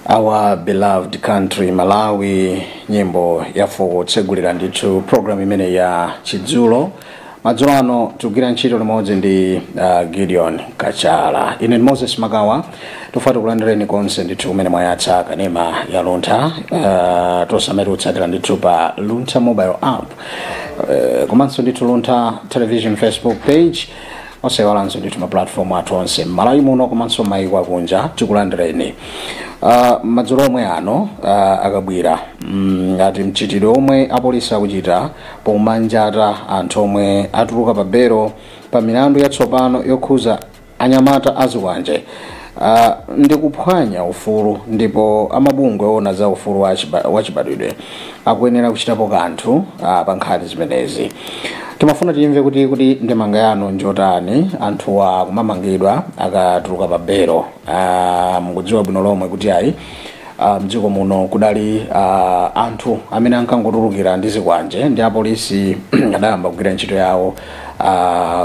Our Beloved Country Malawi, nyimbo yafuko kutsegulira ndithu program imene ya Chidzulo. Madzulo ano tikugwira ntchito limodzi ndi Gideon Kachala. Ine ndi Moses Magawa. Tofati kulandireni konse ndithu kumene mwayatsa kanema ya Luntha, tosamene tikutsatira ndithu pa Luntha mobile app, komanso ndithu Luntha Television Facebook page, osewalanso ndithu ma platform athu onse m'Malawi muno komanso maiko akunja. Tikulandireni. Madzulo omwe ano, akabwira ngati mchitidwe omwe apolisi akuchita pomanjata anthu omwe atuluka pa belo pa milandu yatsopano yokhuza anyamata azikwanje ndi kuphwanya ufulu, ndipo amabungwe ona za ufulu wachibadwidwe akuyenera kuchitapo kanthu pa nkhani zimenezi. Timafuna timve kuti ndemanga yanu njotani. Anthuwa kumamangidwa akatuluka pa belo. Mukudziwa bwino lomwe kuti ayi, mdziko muno kudali anthu amene ankangotulukira ndi zikwanje, ndi apolisi adayamba kugwira ntchito yawo,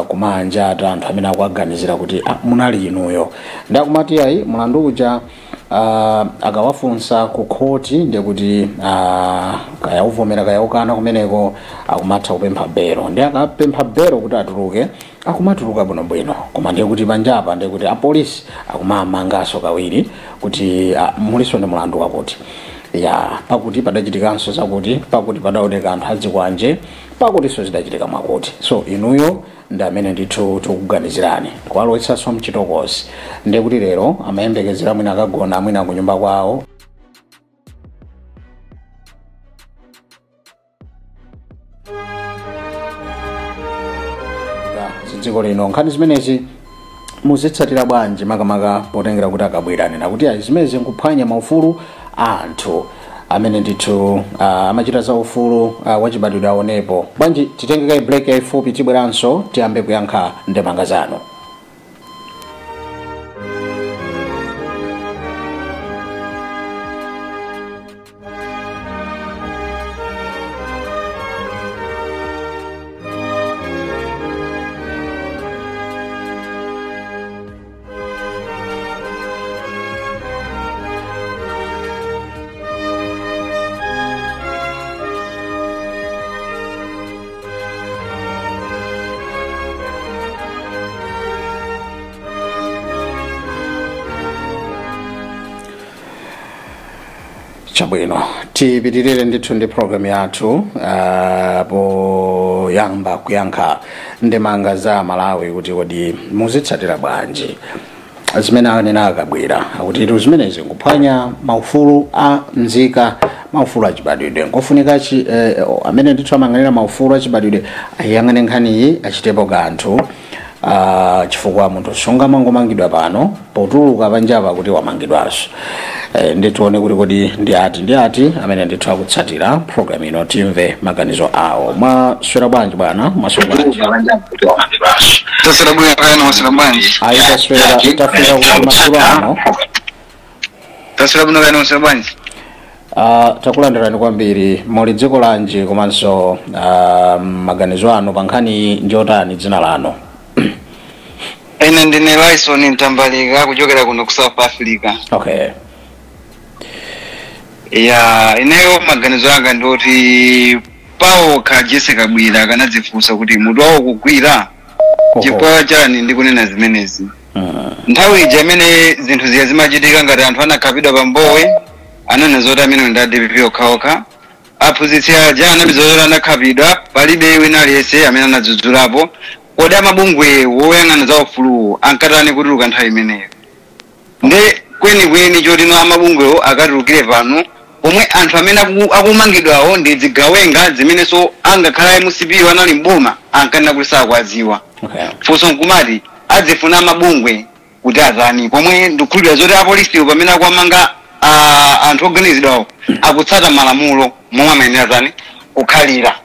kumanjata anthu amene akuaganizira kuti munali inuyo, ndi akumati ayi, mulandu uja akawafunsa ku khoti ndiye kuti kaya uvomera kaya ukana, kumeneko akumatha kupempha belo, ndi akapempha belo kuti atuluke akumatuluka bwinobwino, koma ndiye kuti panjapa ndiye kuti apolisi akumamanganso kawiri kuti muliso ndi mulandu wakuti ya pakuti padachitikanso zakuti, pakuti padaoneka anthu azikwanje, pakutinso zidachitika mwakuti. So inuyo ndi amene ndithu tikukuganizirani kuwalowetsanso mchitokosi, ndiye kuti lero amayembekezera mwina akagona mwina kunyumba kwawo. Dziko lino nkhani zimenezi muzitsatira bwanji, makamaka potengera kuti akabwera nena kuti ayi, zimenezi nkuphwanya maufulu a anthu amene ndithu amachita za ufulu wachibadwidwe aonepo bwanji? Titenge kayi break yayifupi, tibweranso tiyambe kuyankha ndemanga zanu. Chabwino, tipitirire ndithu ndi program yathu, poyamba kuyankha ndemanga za Malawi kuti kodi muzitsatira bwanji zimene anena akabwera akuti itu zimenezi nkuphwanya maufulu a nzika, maufulu achibadwidwe, nkofunika amene ndithu amang'anira maufulu achibadwidwe ayang'ane nkhaniyi, achitepo kanthu, chifukwa munthu sungamangomangidwa pano, potuluka panjapa kuti wamangidwanso. Nditione kuti kodi ndi ati amene ndithu akutsatira program ino, timve maganizo awo. Mwaswera bwanji bwana? Mwaswera bwanji? Taswera bwino, kaya mwaswera bwanji? Ayi, taswera, tafika kuti madzulo ano. Taswera bwino, kaya mwaswera bwanji? Takulandirani kwambiri. Muli dziko lanji, komanso maganizo anu pa nkhani njotani? Dzina lanu? Ine ndine Lyson Mtambalika kuchokera kuno ku South Africa. Ya, ineyo maganizo anga ndoti pawokha Jesse Kabwira akanadzifunsa kuti mutu wawo kugwira. Chifukwa chani ndikunena zimenezi? Nthawi ija imene zinthu ziya zimachitika, ngati anthu anakhapidwa pambowe, anena zoti amene ndi a DPP okhaokha. Aphunzitsi aja anapeza zoti anakhapidwa, palibe wina aliyense amene anadzudzulapo. Kodi amabungwe woyang'ana za ufuluwo ankatani kutuluka nthawi imeneyo? Nde kwenikweni chotino amabungwewo akatulukire pano pomwe anthu amene akumangidwawo ndi zigawenga zimenenso angakhala MCP anali mboma ankanena kuti sakwaziwa. Funso nkumati adzifuna amabungwe kuti atani, pomwe ndikukhulupirira zoti apolisiwo pamene akuamanga anthu oganizidwawo akutsata malamulo momwe amayenera tani kukhalira.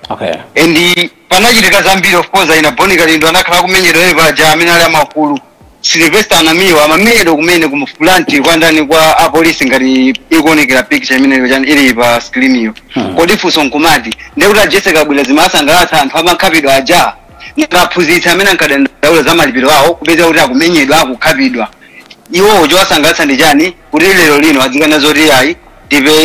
And panachitika zambiri. Of course, aina Boni Kalindo anakhala kumenyedwa iye paja, amene ali amakulu Sylvester Anamiwa amamenyedwa kumene ku front kwa ndani, kwa apolisi, ngati ikuonekera picture imene chani ili pa screen iyo. Kodi funso nkumati ndekuti a Jesse Kabwira zimasangalatsa anthu amakhapidwa aja, ngaphunzitsi amene ankadandaula za malipiro awo kupeza kuti akumenyedwa, akukhapidwa? Iwowo chowasangalatsa ndi chani kuti lero lino adzikana zoti ayi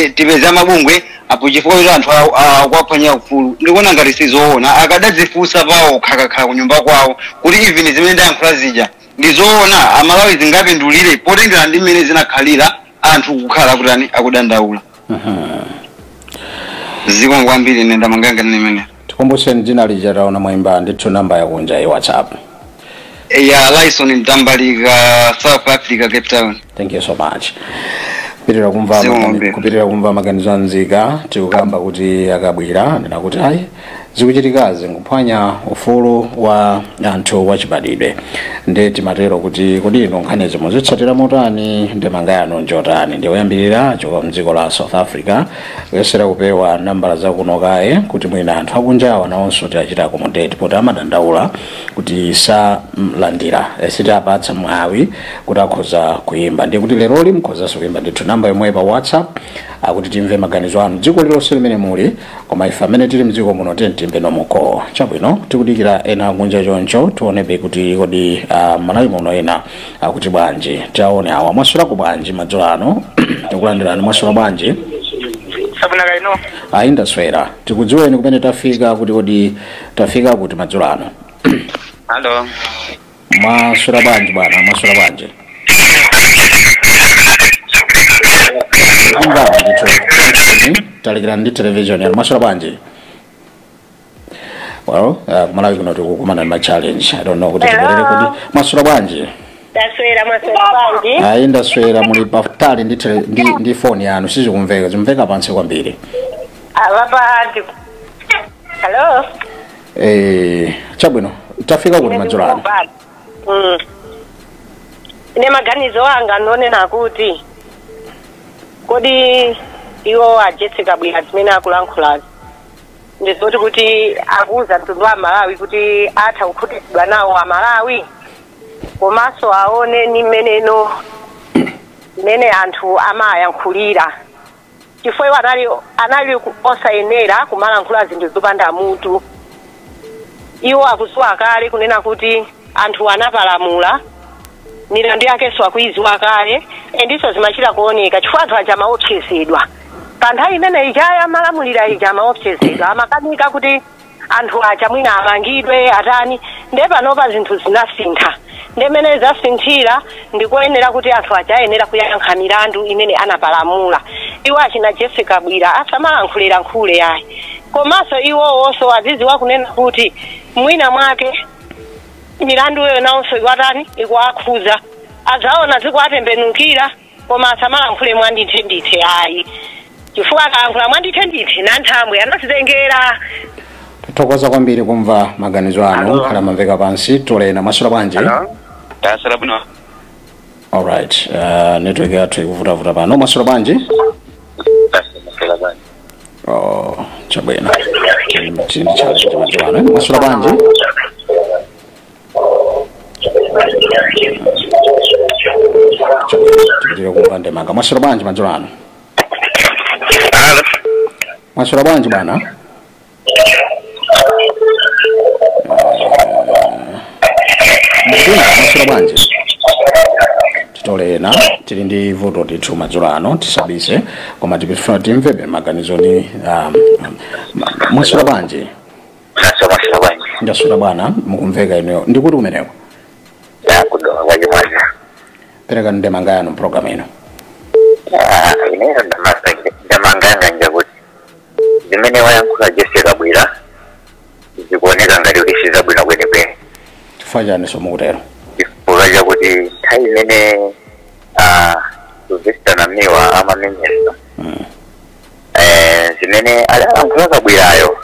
tipeze mabungwe apo chifukwa kuti anthu akuwaphwanyira ufulu. Ndikuona ngati sizoona. Akadadzifunsa pawo khakakhala kunyumba kwawo kuti even zimene ndayankhula zija ndizoona, Amalawi zingapindulire potengera ndi mmene zinakhalira anthu kukhala akutani akudandaula. Zikomo kwambiri, ine ndamanganga nimene. Tikumbuseni dzina lija, taona mwayimba ndithu namba yakunja ya WhatsApp. Ya, Lyson Mtambalika, South Africa, Cape Town. Thank you so much. Kupitirira kumva Zikomo kwambiri. Kupitirira kumva maganizo anzika, tikukamba kuti akabwira nena kuti ayi, zikuchitikazi nkuphwanya ufulu wa anthu wachibadwidwe. Ndi timatero kuti kodi ino nkhanizi muzitsatira motani, ndemanga yanu njotani? Ndi oyambirira choka mdziko la South Africa, kuyesera kupewa nambala zakuno kaye kuti mwina anthu akunjawa nawonso tiachita accommodate poti amadandaula kuti salandira, sitiapatsa mwawi kuti akhoza kuyimba. Ndiye kuti leroli mkhozanso kuyimba ndithu namba yomwe pa WhatsApp, akuti timve maganizo anu dziko lilonse limene muli, koma ife amene tili mdziko muno tiye timve nomuko. Chabwino, tikudikira ena akunja choncho tionebe kuti kodi Malawi muno ena akuti bwanji. Tiaone awa. Mwaswera bwanji madzulo ano? Tikulandirani. Mwaswera bwanji? Sabuna kaino. Ayi, ndaswera. Tikudziweni kumene tafika, kuti kodi tafika kuti madzulo ano? Hello. Mwaswera bwanji bwana? Mwaswera bwanji? Kumvana ndithu, talikirani ndi television yanu. Mwaswera bwanji? Well, kumalawi kuno tikukumana ndi ma challenge. I don't know kuti Hello. tibwerere kuti mwaswera bwanji? Ndaswera. Mwaswera bwanji? Ayi, ndaswera. Muli patali ndi phone yanu, sizikumveka, zimveka pansi kwambiri. Avapa ndi hello. Chabwino, tafika kuti madzulo ano? Ine maganizo anga ndonena kuti kodi iwo a Jessie Kabwila zimene akulankhulazi ndizoti kuti akuuza mtundu wa Malawi kuti atha kukhutitsidwa nawo Amalawi, komanso aone ni mmeneno mmene anthu amayankhulira, chifukwa iwo anali osayenera kumalankhula zinthu zopanda mutu. Iwo akudziwa kale kunena kuti anthu anapalamula, milandu yakenso akuidziwa kale, endiso zimachita kuoneka chifukwa anthu aja amaopsezedwa pa nthawi imene ija amalamulira ija, amaopsezedwa, amakanika kuti anthu aja mwina amangidwe atani. Nde panopa zinthu zinasintha, ndemene zasinthira ndikuyenera kuti anthu aja ayenera kuyankha milandu imene anapalamula. Iwo achina Jessie Kabwila asamalankhulira nkhule yayi, komanso iwowonso aziziwa kunena kuti mwina mwake milandu iyo nawonso iwatani, ikuwakhuza, azaona zikuwatembenukira, koma asamalankhule mwandithe ndithe ayi, chifukwa akalankhula mwandithe ndithe nanthambwe anazitengera. Tathokoza kwambiri kumva maganizo anu. Hello. Khala mamveka pansi. Tolena, mwaswera bwanji? Ndaswera bwino. Alright, network yathu ikuvutavuta pano. Mwaswera bwanji? Ndaswera bwanji. Oh, chabwino, tindi challenge madzulo ano. Mwaswera bwanji? Chabwino, tipitire kumva ndemanga. Mwaswera bwanji madzulo ano? Hello. Mwaswera bwanji bwana? Mtunga, mwaswera bwanji? Titolena, tili ndi vuto ndithu madzulo ano, tisabise, koma tipifuna timvebe maganizo ni mwaswera bwanji? Ndaswera bwanji. Ndaswera bwana. Mukumveka inuyo? Ndikuti kumeneko? Kudowa kwachimwaza. Pereka ndemanga yanu mpulogalamu ino. Ineyo ndamanganga njakuti zimene wayankhula Jessie Kabwila zikuoneka ngati kuti sizabwino kwenikweni. Chifukwa chani somukutero? Chifukwa chakuti nthawi imene Sylvester Namiwa amamenyesa, zimene adalankhula Kabwilayo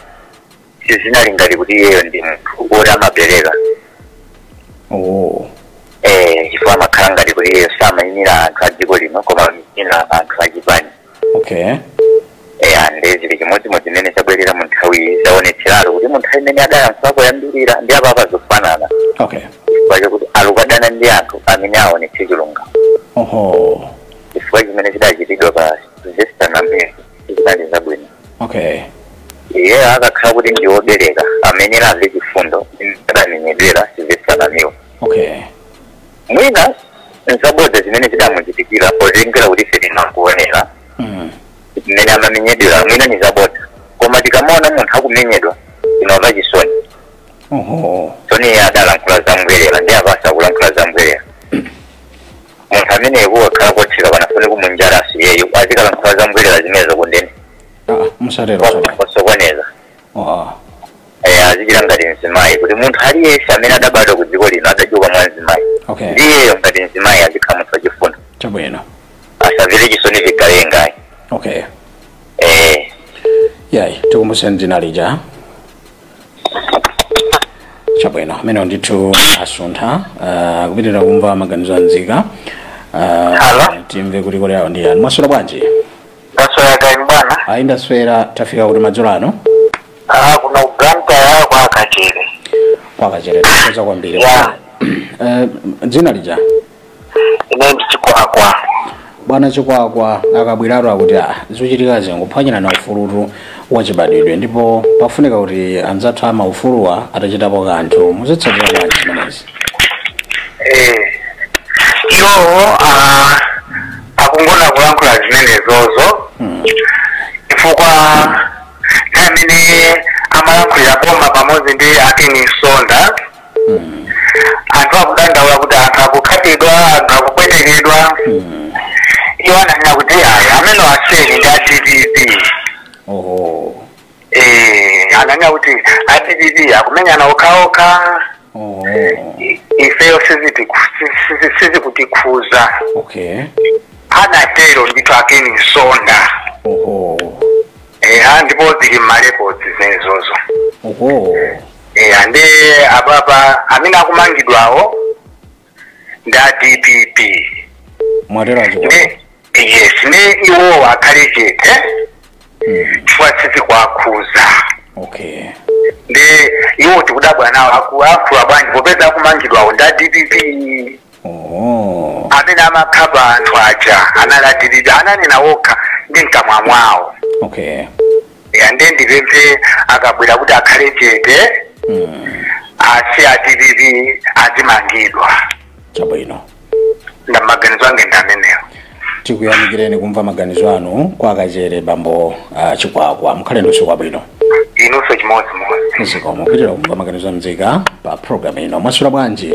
sizinali ngati kuti iyeyo ndi munthu woti amapereka. Oh. Chifukwa amakhala ngati kuti iyeyo samayimira anthu a dziko lino koma amayimira anthu a chipani. Ande zili chimodzimodzi zimene zabwerera mu nthawi, zaonetseratu kuti mu nthawi imene adayankhula poyambirira ndi apa apazofanana, chifukwa chakuti alukadana ndi anthu amene aonetse chilungamo. Oho. Chifukwa chimene chidachitidwa pa Sylvester Namiwa sizinali zabwino. Iye akakhala kuti ndi wobereka amene lamve chifundo adamenyedwera Sylvester Namiwa. Mwina Nzabodza zimene zidamuchitikira pozengera kuti ife tinakuonera mmene amamenyedwera, mwina ni zabodza, koma tikamaona munthu akumenyedwa tinamva chisoni. Tsono iye adalankhula zambwerera, ndi apasa akulankhula zambwerera. Munthu ameneyo kukakhala kotsika panafune kumunjala asiyeyo azikalankhula zambwerera zimenezo kundende. Musatero tsopano. Kosokoneza. Azichita ngati mzimayi, kuti munthu aliyense amene adabadwa ku dziko lino adachoka mwa mzimayi. Ndiyeyo ngati mzimayi azikhala munthu wachifundo. Chabwino. Asamvere chisoni vigalengayi. Yayi, tikumbuseni dzina lija. Chabwino, amene ndithu asuntha kupitirira kumva maganizo anzika. Hello? Timve kuti kodi awo ndi yani. Mwaswera bwanji? Ndaswera kani bwana? Ayi, ndaswera. Tafika kuti madzulo ano? Kuno Blantyre kwa Kachere. Kwakachere, tathokoza kwambiri. Yeah. Dzina lija? Ine ndi Chikwakwa. Bwana Chikwakwa, akabwiratu akuti zochitika zingophwanyana na ufulutu wachibadwidwe, ndipo pafunika kuti anzathu ama ufuluwa atachitapo kanthu. Muzitsatira bwanji zimenezi? Iwowo akungona kulankhula zimenezozo chifukwa amene amalankhulira boma pamodzi ndi akeni Sonda, anthu akudandaula kuti anthu akukhatidwa, anthu akupwetekedwa. Iwo ananena kuti ayi, amene aseni ndi a DPP. Ananena kuti a DPP akumenyana okhaokha. Ifeyo sizikutikhuza. Anatero ndithu akeni Sonda. Eha, ndipo zili m'ma records zimenezozo. Eya, ndi apapa amene akumangidwawo ndi a DPP. Mwatero achikwakwa? Ndi yes, ndi iwowo akhale chete chifukwa sizikuwakhuza. Ndi iwo tikudabwa nawo akulankhula bwanji popeza akumangidwawo ndi a DPP. Amene amakhapa anthu aja anali a DPP, ananena wokha ndi mkamwa mwawo. Ya, ndi ndipemphe akabwera kuti akhale chete, asi a DPP azimangidwa. Chabwino. Nda maganizo ange ndi amenewo. Tikuyamikireni kumva maganizo anu kwa Kachere, bambo Chikwakwa. Mukhale ndi usiku wabwino. Inunso chimodzimodzi. Zikomo. Kupitira kumva maganizo amzika pa program ino. Mwaswera bwanji?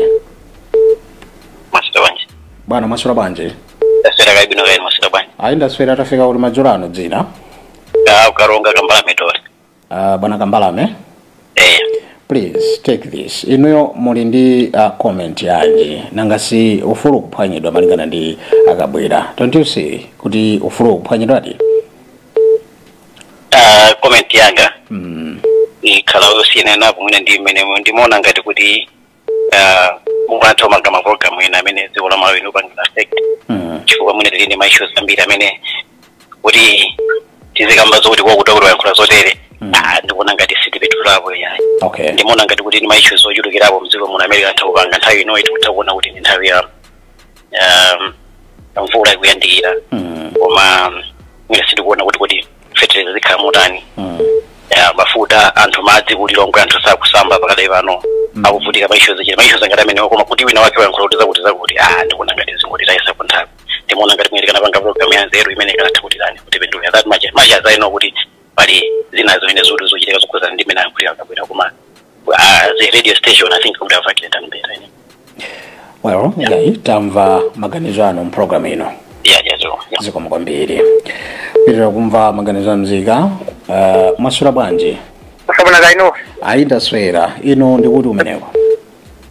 Maswera bwanji? Bwana, mwaswera bwanji? Ndaswera kaibwino kaini, maswera bwanji? Ayi, ndaswera. Tafika kuti madzulo ano, dzina? Ukaronga, Kambalame Tole. Bwana Kambalame. Eh. Please take this. Inuyo muli ndi comment yanji? Nanga si ufulu kuphwanyidwa malingana ndi akabwera? Don't you see kuti ufulu kuphwanyidwadi? Comment yanga ikhala yosiyana napo mwina ndi mmene ndimaona ngati kuti mukanatha kumanga ma program ena amene dziko la Malawi likupangira affect, chifukwa mwina tili ndi ma issues ambiri amene kuti tizikamba zokuti kwakuti kuti wayankhula zotere. Ndikuona ngati sitipitulapo yayi. Ndimaona ngati kuti ndi ma issues ochulukirapo mdziko muno amene atha kupanga nthawi inoyi. Tikutha kuona kuti ndi nthawi ya mvula ikuyandikira, koma mwina sitikuona kuti fetereza zikhala motani, ya, mafuta, anthu, madzi kulilongwe anthu sakusamba pakadai pano, akuvutika. Ma issues chete, ma issues ngati amenewo, koma kuti wina wake wayankhula kuti zakuti zakuti, ndikuona ngati zingotitayisa kunthawi. Ndimaona ngati mwina tikanapanga program ya nzeru imene ikanatha kuti tani kuti pindulira that much much as I know kuti pali zina zimene zoti zochitika zokhuzana ndi imene ayankhulira akabwera, koma the radio station, I think, would have actually done better anyway. Well, yayi, tamva maganizo anu mpulogalamu ino. Yeah, so, yeah. Zikomo kwambiri. Pitira kumva maganizo amzika. Mwaswera bwanji? Sabuna kaino. Ayi, ndaswera. Ino ndikuti umeneko?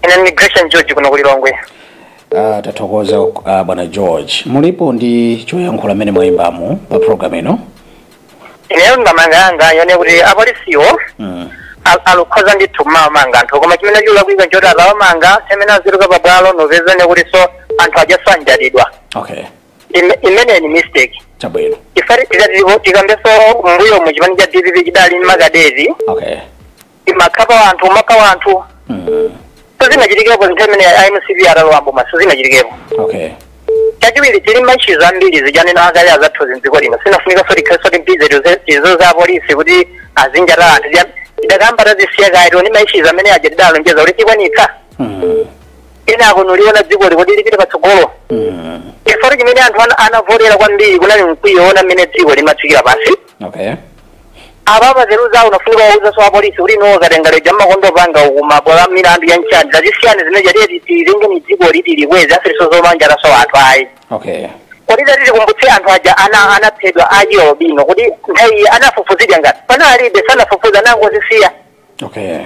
Ine ni Gresham George kuno kulilongwe. Tathokoza, bwana George. Mulipo ndi choyankhula mmene mwayimbamo pa program ino? Ineyo ndamanga yanga yone kuti apolisiwo alukhoza ndithu kumamanga anthu, koma chimene chikulakwika nchoti atawamanga semene aziruka pabwalo nopezane kuti so anthu ajaso anjatidwa. Imene ni mistake. Chabwino. Ifari tikambeso mbuyo mu chipani cha DPP chidali makadeti, imakhapa anthu, umakha anthu. Sizinachitikepo zinthu imene IMCP atalowambo ma sizinachitikepo. Chachiwiri, tili ma issues ambiri zichanena akale azathu mdziko lino, sinafunika so tikhaso timbize tizo za polisi kuti azinjata anthu. Tidakamba tazisiya kayi, tione ma issues amene aja tidalonjeza kuti tikwanitsa. Kenako nuliona dziko kuti lipite patsogolo. Chifukwa chimene anthu anavolera kwambiri kunali mkwiyo ona mmene dziko limatsikira pansi. Okay. Apapa zeru zawo unafunika wauza so apolisi kuti no katengaleja mmakondo panga uku mabwalo milandu ya nchani zazisiyani zimene chatiye tilenge ni dziko liti likweze asiliso zomanja taso anthu ayi. Okay. Kuti tati tikumbutse anthu aja anaphedwa ajiwa bino kuti nthawi anafufuzidwa ngati panalibe sanafufuza nangozisiya. Okay.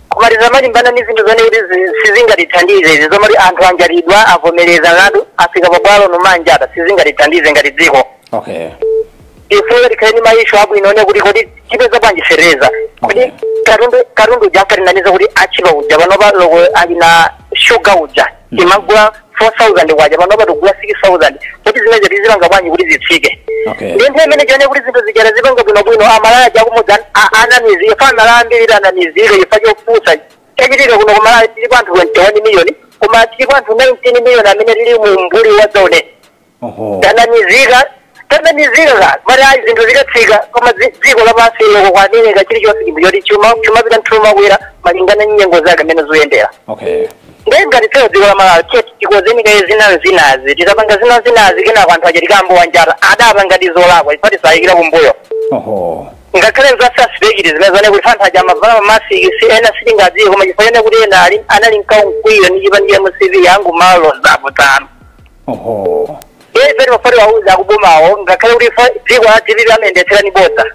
Kumaliza malimbana ni zinthu zone kuti sizingatithandize izi zomati anthu anjalidwa avomereza ngati afika pabwalo nomanjata sizingatithandize ngati dziko. Okay. Ife tikhale ni maisho abwino one kuti kodi chipeza bwanji fereza kuti katundu uja afatinaniza kuti achipa uja panopa loko alina shuga uja imagula 4,000 kwaja panopa tikugula 6,000 kuti zimene tizilanga bwanji kuti zitsike. Okay. Ndi nthawi imene chone kuti zinthu zijera zipanga bwinobwino amalaya chakumudzi anamizike fa amalaya ambiri anamizike chifukwa chopusa chachitika kuno kumalaya tili kwa anthu 21 million koma tili kwa anthu 19 million amene tili mu mbuli wa zone. Oho. Tanamizika mari ayi zinthu zikatsika koma dziko lapansi loko kwanereka chilichonse chinthu choti chumapita mthuma kwera malingana ndi nyengo zake mmene zoyendera. Okay. Ngati tseo dziko la Malawi cheti tikozeni zinazi titapanga zinazi kenako anthu aja tikambo wanjata adapanga ndi zolakwa chifukwa tisayikira kumbuyo. Oho. Ngakhale nzasasipekiti zimene zone kuti anthu aja amavala mamasiki si ena sitingadziwe koma chifukwa chene kuti ena anali mkaumkwiyo ndi chipani cha MCV yangu malo zapo tano. Oho. Ife mafari wauza akubumawo ngakhale kuti dziko la DPP amendetsera ni bodza.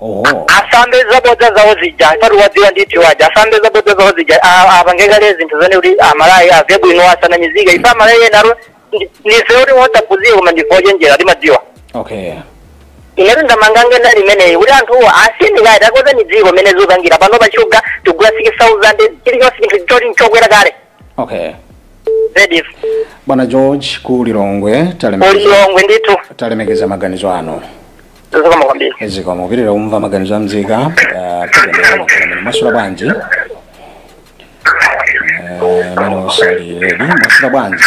Oho. Asambe zabodza zawo zija ifati wadziwa ndithu waja asambe zabodza zawo zija apangekale zinthu zone kuti amalayi ave bwino asanamizike ife amalayi enaro ndife kuti wosaphunzira koma ndife ochenjera timadziwa. Okay. Inetu ndamangange ndali imeneyi kuti anthuwo asindikayi takozeni dziko mene zikupangira pano pachuga tigula 6,000 chilichonse chinthu choti nchokwera kale. Okay. Zedif. Bwana George ku Lilongwe Lilongwe ndithu talemekeza maganizo ano. Zikomo kwambiri. Zikomo kupitira kumva maganizo a mzika mwasula bwanji mene usali ready mwasula bwanji.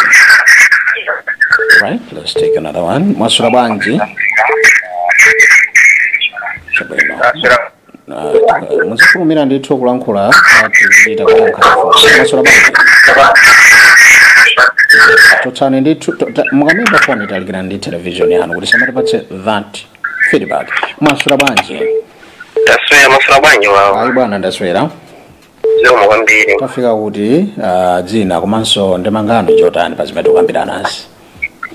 Right, let's take another one. Mwasula bwanji. Chabwino. Muzifulumira ndithu kulankhula tizipita kuyankha. Mwasula bwanji. Totsani ndithu mukamemba foni talikira ndi television yanu kuti samatipatse that feedback. Mwasula bwanji. Ndaswera mwasula bwanji wawo. Ayi bwana ndaswera. Zikomo kwambiri. Tafika kuti dzina komanso ndemangano chotani pa zimene tikukambirana nasi.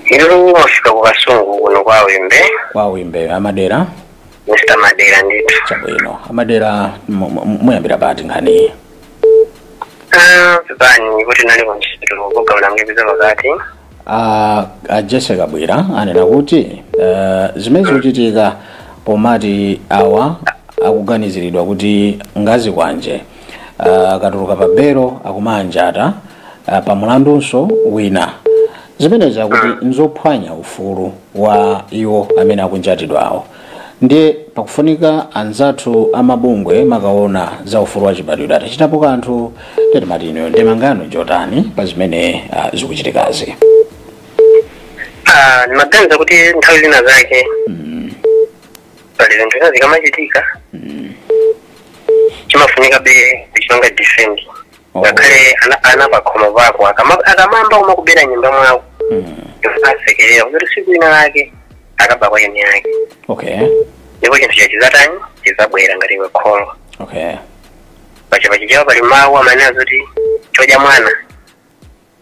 Ilo mwafika ku Kasungu kuno kwa Wimbe. Kwa Wimbe amadera. Mr. Madera ndithu. Chabwino. Amadera muyambira pati nkhani. Pepani kuti nali kuntchito kugawana mngepiza pakati. Jessica Kabwila anena kuti zimene zikuchitika pomati awa akuganiziridwa kuti ngazi kwanje akatuluka pa belo akumanjata pa mulandunso wina zimenezi akuti nzophwanya ufulu wa iwo amene akunjatidwawo ndiye pakufunika anzathu amabungwe makaona za ufulu wa chibadwidwe atachitapo kanthu tetimati ino ndemangano chotani pa zimene zikuchitikazi. Nimaganiza kuti nthawi zina zake pali zinthu zina zikamachitika chimafunika be kuchipanga defend ngakhale ana pakhomo pako akamamba umakubera nyumba mwako asekerera kuti siku ina lake akaba kwa eni yake. Okay. Ndipo chinthu chachizatani chizabwera ngati iwe kholo. Okay. Pachipachichawo pali mawu amene azoti chodya mwana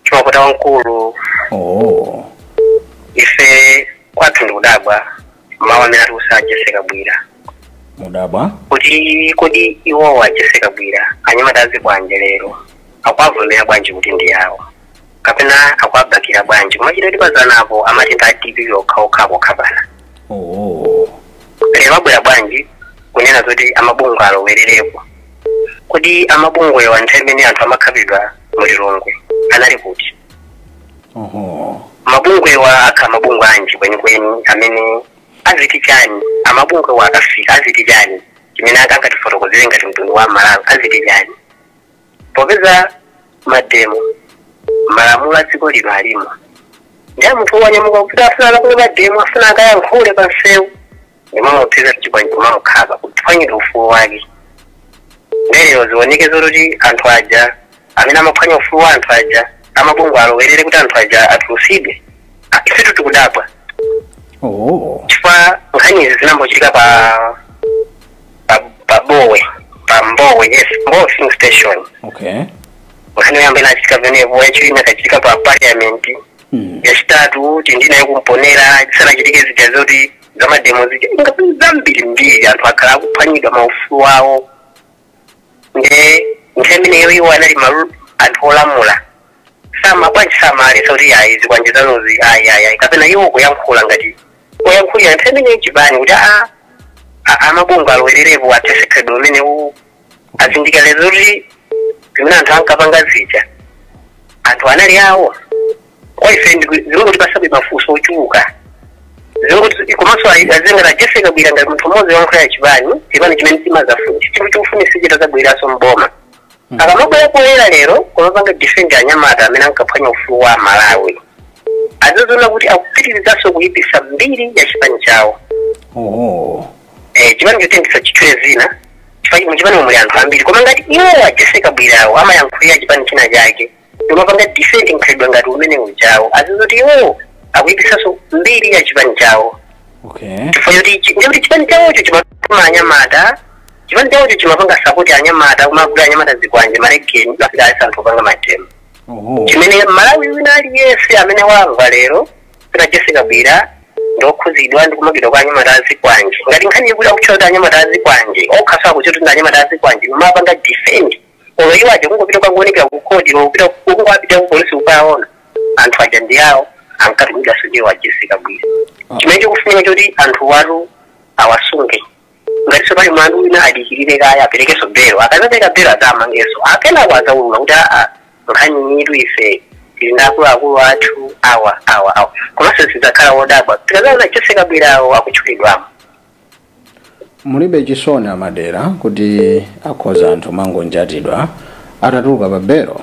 chimapota wamkulu. Oh. Ife kwathu ndikudabwa mawu amene atiusa Jessica Kabwila. Mudabwa? Kuti kodi iwowa Jessica Kabwila anyamata azikwanje lero akwavomera bwanji kuti ndi yawo kapena akwabakira bwanji kumachita kuti pazanapo amati ndi DPP okhaokha pana. Oh. Lero abwera bwanji kunena zoti amabungwe alowererepo kodi amabungwewa nthawi imene anthu amakhapidwa mu Lilongwe anali kuti? Oho. Mabungwewa akha mabungwe anji kwenikweni amene aziti chani amabungwewa akafika aziti chani chimene akangatifotokozere ngati mtundu wa Malawi aziti chani popeza mademo malamulo a dziko lino alimo ndiye munthu wanyamuka kuti afuna akakule mademo afuna akayankhule pa msewu ndimamuphiza chikwanji kumamukhapa kuphwanyira ufulu wake. Lero zioneke zoti anthu aja amene amaphwanya ufulu wa anthu aja Amabungwe alowerere kuti anthu aja atulusidwe. Ifetu tikudabwa. Chifukwa nkhani izi zinambochitika pa Bowe, pa Mbowe, yes, Mbowe filling station. Nkhani yoyamba inachitika penepo, yachiwiri inakachitika pa parliament, yachitatu tindinayo kumponera zisanachitike zija zoti zamademo zija ingapi zambirimbiri anthu akhala akuphwanyidwa maufulu awo. Nde nthawi imeneyo iwo anali anthu olamula, sama bwanji samalesa kuti ayi zikwanje zanuzi ayi ayi ayi, kapena iwo kuyankhula ngati oyankhulira nthawi imeneyo chipani kuti amabungwe alowererepo atesekredwe umenewu, azindikire kuti zimene anthu ankapanga zija anthu anali awo. Kwa ife zingoti pasabe mafunso ochuluka, zingoti komanso azengera Jessie Kabwila ngati munthu mmodzi woyankhulira chipani chimene chimazafuna chikufunisa chitazabweraso mboma. Akamabwera poyera lero kumapanga defend anyamata amene ankaphwanya ufulu wa Malawi, azizoona kuti akupitirizaso kuyipisa mbiri ya chipani chawo. Chipani chotengesa chitchule zina, muchipani muli anthu ambiri, koma ngati iwo Jessie Kabwilawo amayankhulira chipani china chake ndimapanga defend nkhalidwe ngati umene ujawo, azizoti iwo akuyipisaso mbiri ya chipani chawo. Chifukwa choti ndikuti chipani chawocho chimatuma anyamata, chipani chawocho chimapanga support anyamata, kumagula anyamata zikwanje malegeni afika alisa anthu opanga matemo. Chimene Malawi wina aliyense amene wamva lero kuti Jessie Kabwila ndokhuzidwa ndi kumagidwa kwa anyamata azikwanje, ngati nkhani yokuti akutchula kuti anyamata azikwanje okhaso akuti kuti ndi anyamata azikwanje umapanga defend olo iwo aja kungopita kwangoonekera ku kodi, kupita kungopita ku polisi kukaona anthu aja ndi awo ankatumidwanso ndiwo a Jessie Kabwila. Chimene chikufunika choti anthu watu awasunge, ngatinso pali mlandu wina adikirire kaya aperekenso belo, akazapereka belo adzamangenso akenako adzaulula kuti nkhani yitu ife tili ndi akuluakulu athu awa awa awa. Komanso sidzakhala wodabwa tikazaona Jessie Kabwilawo akutchulidwamo. Mulibe chisoni amadera kuti akhoza anthu mangonjatidwa atatuluka pa belo?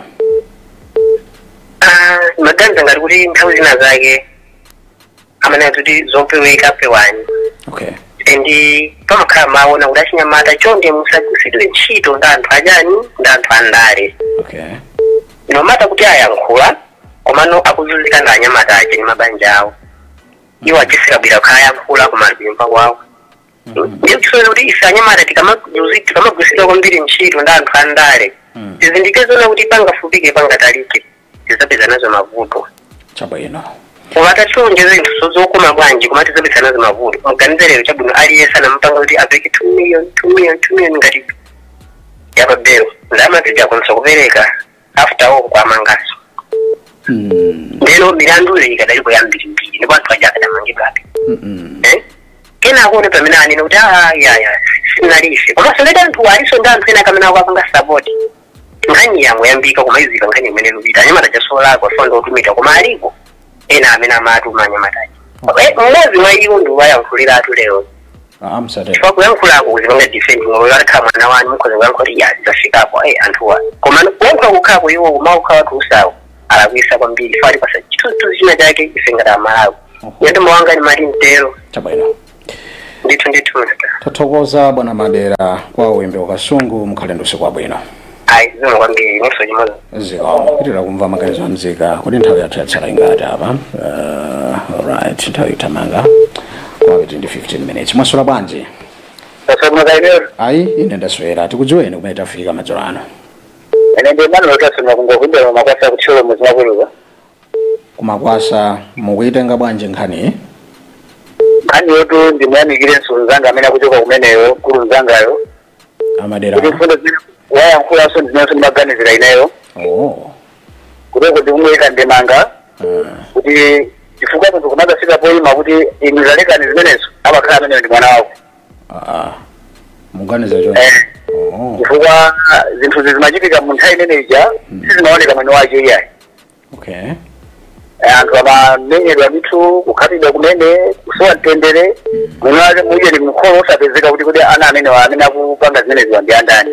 Maganiza ngati kuti nthawi zina zake amanena kuti zopeweka pewani. And pamakhala maona kuti achinyamata chonde musagwiritsidwe ntchito ndi anthu achani, ndi anthu andale. Nomata kuti ayankhula komano akuzunzika ndi anyamata aja ndi mabanja awo, iwo a Jessie Kabwila kukhala ayankhula koma ali kunyumba kwawo. Ndiye kusonyeza kuti ife anyamata tikamagwiritsidwa kwambiri ntchito ndi anthu andale, tizindikire zoona kuti pangafupike pangatalike tidzapeza nazo mavuto. Chabwino. Koma atationjeza zinthu zokoma bwanji koma tidzapeza nazo mavuto. Muganize lero chabwino aliyense anampanga kuti apereke 2 million, 2 million, 2 million ngati yapabelo, ndalama zija akwanisa kupereka after all kwamangaso. Ndeno milanduyo ikadalipo yambirimbiri ndipo anthu aja akadamangidwabe. Kenako pamene anene kuti ya sinalife, komanso leta anthu aliso ndi anthu ena kamene akupanga support nkhani yango yambika kumaizika nkhani imene ikupita anyamata jasolakwa sonda otumika, koma alipo ena amene amatuma anyamataja. Mmodzi mwa iwo ndi wayankhuliratu lero. Amsatero. Chifukwa kuyankhulako kuzipanga defend ngolo atakhala mwana wanu mukhoza kuyankhula kuti ya zafikapo anthuwa, koma kuyankhula kukhako iwo kumakukhala watu usawo alakwisa kwambiri fali pasa chithunzithunzi china chake ife ngati Amalawi. Ine wanga ni mali mtero. Chabwino. Ndithu ndithu. Tathokoza bwana Madera kwa uwembe wakasungu, mukhale ndi usiku wabwino. Ayi, zikomo kwambiri, inenso chimodzi. Zikomo. Pitira kumva maganizo amzika. Kuti nthawi yathu yatsala ingati apa? Alright, nthawi itamanga kwapiti ndi 15 minutes. Mwaswera bwanji? Ayi, ine ndaswera. Tikudziweni kumene tafika madzulo ano? Ine ndi Emmanuel Kasuma kungokumbira makwasa kutchula muzimakuluka. Kumakwasa, mukuitenga bwanji nkhani? Nkhani yotu ndimuyamikire mzanga amene akuchoka kumeneyo, mkulu mzangayo. Amadera. Kuti mfundo zimene wayankhulanso ndizinenso ndimaganizira ineyo. Kuteko ndikumuyika ndemanga kuti chifukwa munthu kumadzafika poyima kuti inu zalekani zimenezo, amakhala ameneyo ndi mwana wako. Muganiza choncho? Chifukwa zinthu zimachitika mu nthawi imene ija sizimaoneka mwini wake iyayi. Anthu amamenyedwa ndithu, kukhatidwa kumene, kusowa mtendere, mwini wake muje ndi mkholo osapezeka kuti ana amenewa amene akupanga zimeneziwa ndi andani.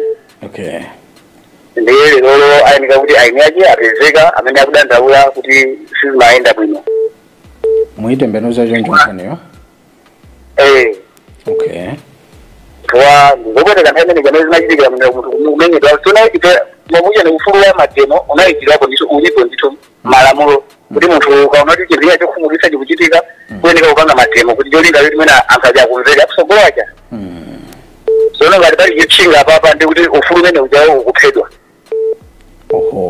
Ndiye lerolo ayeneka kuti aini ake apezeka amene akudandaula kuti sizimayenda bwino. Muyitembenuza choncho nkhaniyo? Eh. Chifukwa ndizopweteka nthawi imene zamene zimachitikira munthu kumenyedwa tuna ife Mabuja ni ufulu wa mademo unayikirapo ndicho ulipo ndicho malamulo kuti munthu ukaona kuti chinthu chokhumudwitsa chikuchitika kuyeneka kupanga mademo kuti cholinga choti mwina anthu aja akumvera akusogolo aja. Zoona ngati pali chitchinga papa ndi kuti ufulu umene ujawo ukuphedwa.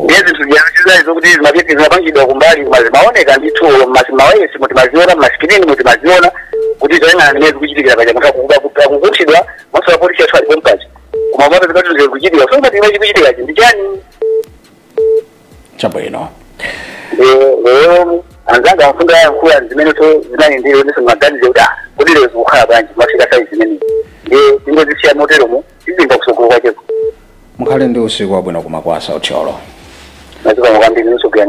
Ndiye zinthu ziyasizayi zokuti zimapangidwa kumbali koma zimaoneka ndithu mawayesi mutimaziona masikirini mutimaziona kuti zoyang'ana zimene zikuchitikira paja munthu akukuthidwa maso apolisi athu alipo mpaja koma umapeza kuti zikuchitika so ngati imene chikuchitikachi ndi chani chabwino. Lero anzanga amfunda ayankhula zimene to zinali ndilo ndiso maganize kuti kodi lero zikukhala bwanji mafika saizi zimenezi ndiye tingozisiya moteromo tizimva kusogolo kwacheko. Mukhale ndi usiku wabwino kumakwasa uthyolo. Mazikomo kwambiri nusogera